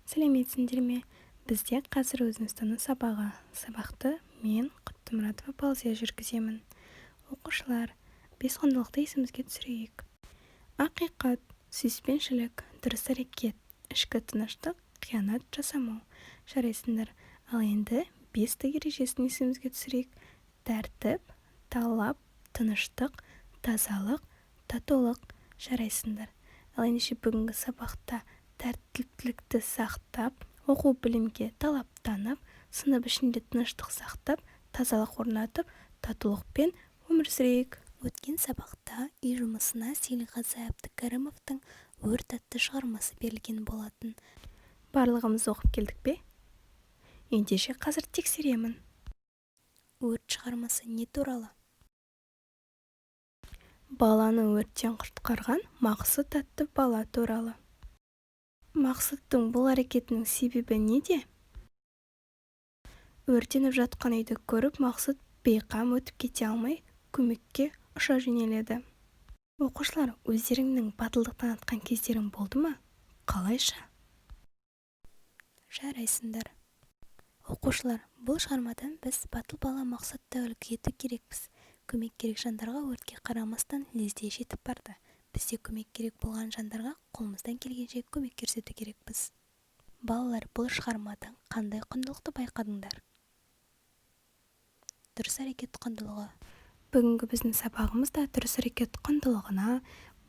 Сәлеметсіңдер ме? Бізде қазір өзін-өзі тану сабағы. Сабақты мен, Құттымұратова Балзия, жүргіземін. Оқушылар, бес құндылықты есімізге түсірейік: ақиқат, сүйіспеншілік, дұрыс әрекет, ішкі тыныштық, қиянат жасамау. Жарайсыңдар! Ал енді бес Т ережесін есімізге түсірейік: тәртіп, талап, тыныштық, тазалық, татулық. Жарайсыңдар! Ал ендеше бүгінгі сабақта тәртіптілікті сақтап, оқу білімге талаптанып, сынып ішінде тыныштық сақтап, тазалық орнатып, татулықпен өмір сүрейік. Өткен сабақта үй жұмысына Сейілғазы Әбдікәрімовтың «Өрт» атты шығармасы берілген болатын. Барлығымыз оқып келдік пе? Ендеше қазір тексеремін. «Өрт» шығармасы не туралы? Баланы өрттен құтқарған Мақсұт атты бала туралы. Мақсұттың бұл әрекетінің себебі неде? Өртеніп жатқан үйді көріп, Мақсұт бейқам өтіп кете алмай, көмекке ұша жөнеледі. Оқушылар, өздеріңнің батылдық танытқан кездерің болды ма? Қалайша? Жарайсыңдар! Оқушылар, бұл шығармадан біз батыл бала Мақсұтты үлгі ету керекпіз. Көмек керек жандарға өртке қарамастан лезде жетіп барды. Біз де көмек керек болған жандарға қолымыздан келгенше көмек көрсету керекпіз. Балалар, бұл шығармадан қандай құндылықты байқадыңдар? Дұрыс әрекет құндылығы. Бүгінгі біздің сабағымыз да дұрыс әрекет құндылығына,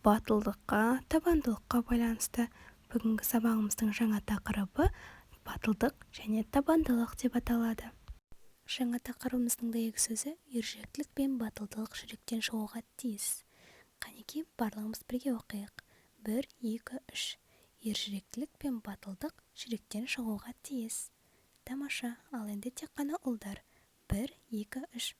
батылдыққа, табандылыққа байланысты. Бүгінгі сабағымыздың жаңа тақырыбы «Батылдық және табандылық» деп аталады. Жаңа тақырыбымыздың дәйек сөзі: ержүректілік пен батылдық жүректен шығуға тиіс. Қанеки, барлығымыз бірге оқиық: бір, екі, үш! Ержүректілік пен батылдық жүректен шығуға тиіс. Тамаша! Ал енді тек қана ұлдар: бір, екі, үш!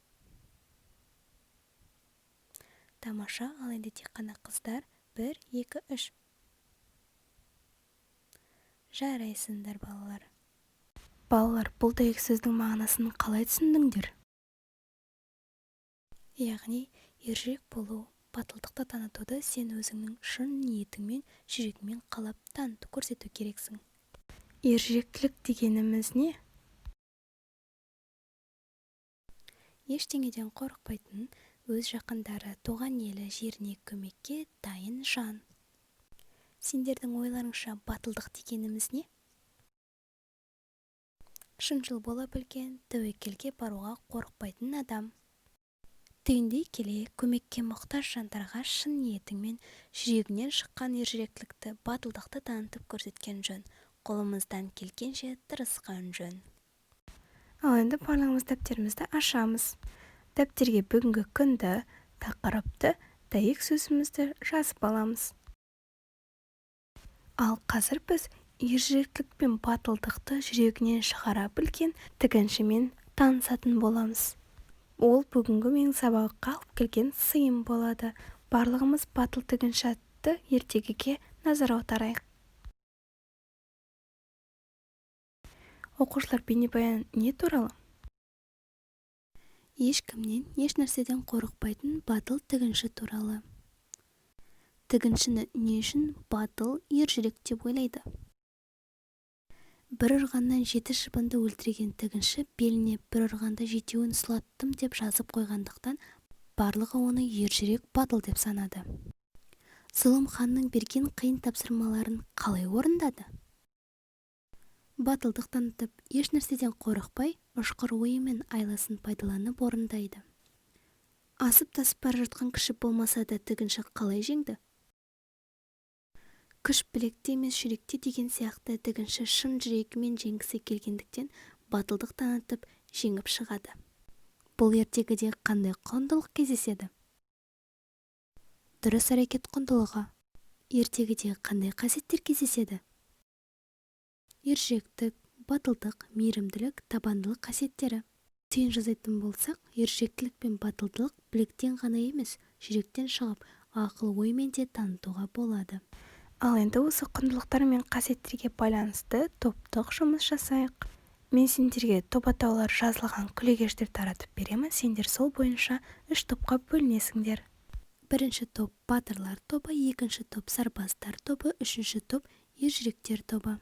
Тамаша! Ал енді тек қана қыздар: бір, екі, үш! Жарайсыңдар, балалар! Балалар, бұл дәйек сөздің мағынасын қалай түсіндіңдер? Яғни ержүрек болу, батылдықты танытуды сен өзіңнің шын ниетіңмен, жүрегіңмен қалап, таныту, көрсету керексің. Ержүректілік дегеніміз не? Ештеңеден қорықпайтын, өз жақындары, туған елі, жеріне көмекке дайын жан. Сендердің ойларыңша, батылдық дегеніміз не? Шыншыл бола білген, тәуекелге баруға қорықпайтын адам. Түйіндей келе, көмекке мұқтаж жандарға шын ниетіңмен, жүрегіңнен шыққан ержүректілікті, батылдықты танытып көрсеткен жөн. Қолымыздан келгенше тырысқан жөн. Ал енді барлығымыз дәптерімізді ашамыз. Дәптерге бүгінгі күнді, тақырыпты, дәйек сөзімізді жазып аламыз. Ал қазір біз ержүректілік пен батылдықты жүрегінен шығара білген тігіншімен танысатын боламыз. Ол бүгінгі менің сабаққа алып келген сыйым болады. Барлығымыз «Батыл тігінші» атты ертегіге назар аударайық. Оқушылар, бейнебаян не туралы? Ешкімнен, еш нәрседен қорықпайтын батыл тігінші туралы. Тігіншіні не үшін батыл, ержүрек деп ойлайды? Бір ұрғаннан жеті шыбынды өлтірген тігінші беліне «Бір ұрғанда жетеуін сұлаттым» деп жазып қойғандықтан, барлығы оны ержүрек, батыл деп санады. Зұлым ханның берген қиын тапсырмаларын қалай орындады? Батылдық танытып, еш нәрседен қорықпай, ұшқыр ойы мен айласын пайдаланып орындайды. Асып-тасып бара жатқан күші болмаса да, тігінші қалай жеңді? Күш білекте емес, жүректе деген сияқты, тігінші шын жүрегімен жеңгісі келгендіктен, батылдық танытып, жеңіп шығады. Бұл ертегіде қандай құндылық кездеседі? Дұрыс әрекет құндылығы. Ертегіде қандай қасиеттер кездеседі? Ержүректік, батылдық, мейірімділік, табандылық қасиеттері. Түйін жасайтын болсақ, ержүректілік пен батылдық білектен ғана емес, жүректен шығып, ақыл оймен де танытуға болады. Ал енді осы құндылықтар мен қасиеттерге байланысты топтық жұмыс жасайық. Мен сендерге топ атаулары жазылған күлегештер таратып беремін. Сендер сол бойынша үш топқа бөлінесіңдер. Бірінші топ – батырлар тобы, екінші топ – сарбаздар тобы, үшінші топ – ержүректер тобы.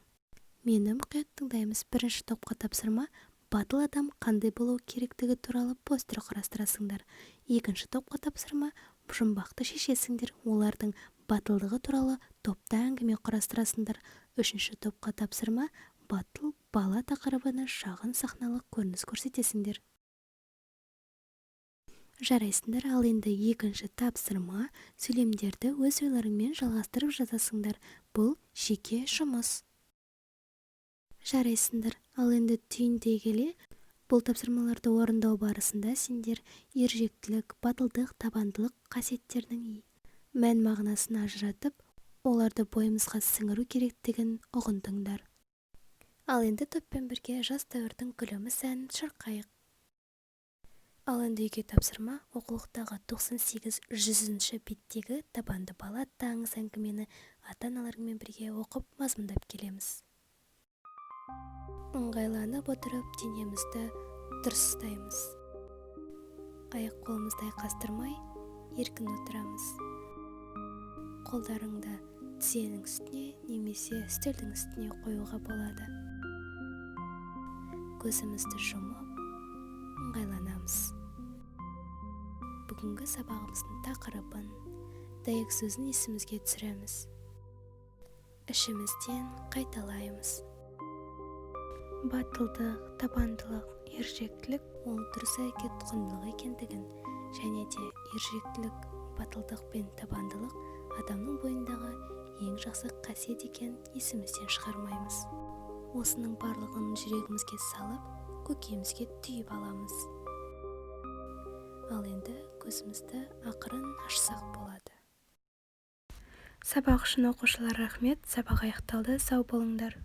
Мені мұқият тыңдаймыз. Бірінші топқа тапсырма: батыл адам қандай болуы керектігі туралы постер құрастырасыңдар. Екінші топқа тапсырма: жұмбақты шешесіңдер, олардың батылдығы туралы топта әңгіме құрастырасыңдар. Үшінші топқа тапсырма: батыл бала тақырыбына шағын сахналық көрініс көрсетесіңдер. Жарайсыңдар. Ал енді екінші тапсырма: сөйлемдерді өз ойларыңмен жалғастырып жазасыңдар. Бұл жеке жұмыс. Жарайсыңдар. Ал енді түйіндей келе, бұл тапсырмаларды орындау барысында сендер ержүректілік, батылдық, табандылық қасиеттерінің мән-мағынасын ажыратып, оларды бойымызға сіңіру керектігін ұғындыңдар. Ал енді топпен бірге «Жас дәуірдің гүліміз» әнін шырқайық. Ал енді үйге тапсырма: оқулықтағы 98, 100-ші беттегі «Табанды бала» атты аңыз әңгімені ата-аналарыңмен бірге оқып, мазмұндап келеміз. Ыңғайланып отырып, денемізді дұрыс ұстаймыз. Аяқ қолымызды айқастырмай, еркін отырамыз. Қолдарыңды тізенің үстіне немесе үстелдің үстіне қоюға болады. Көзімізді жұмып, ыңғайланамыз. Бүгінгі сабағымыздың тақырыбын, дәйек сөзін есімізге түсіреміз. Ішімізден қайталаймыз. Батылдық, табандылық, ержүректілік ол дұрыс әрекет, құндылық екендігін және де ержүректілік, батылдық пен табандылық адамның бойындағы ең жақсы қасиет екенін есімізден шығармаймыз. Осының барлығын жүрегімізге салып, көкейімізге түйіп аламыз. Ал енді көзімізді ақырын ашсақ болады. Сабақ үшін, оқушылар, рахмет. Сабақ аяқталды. Сау болыңдар.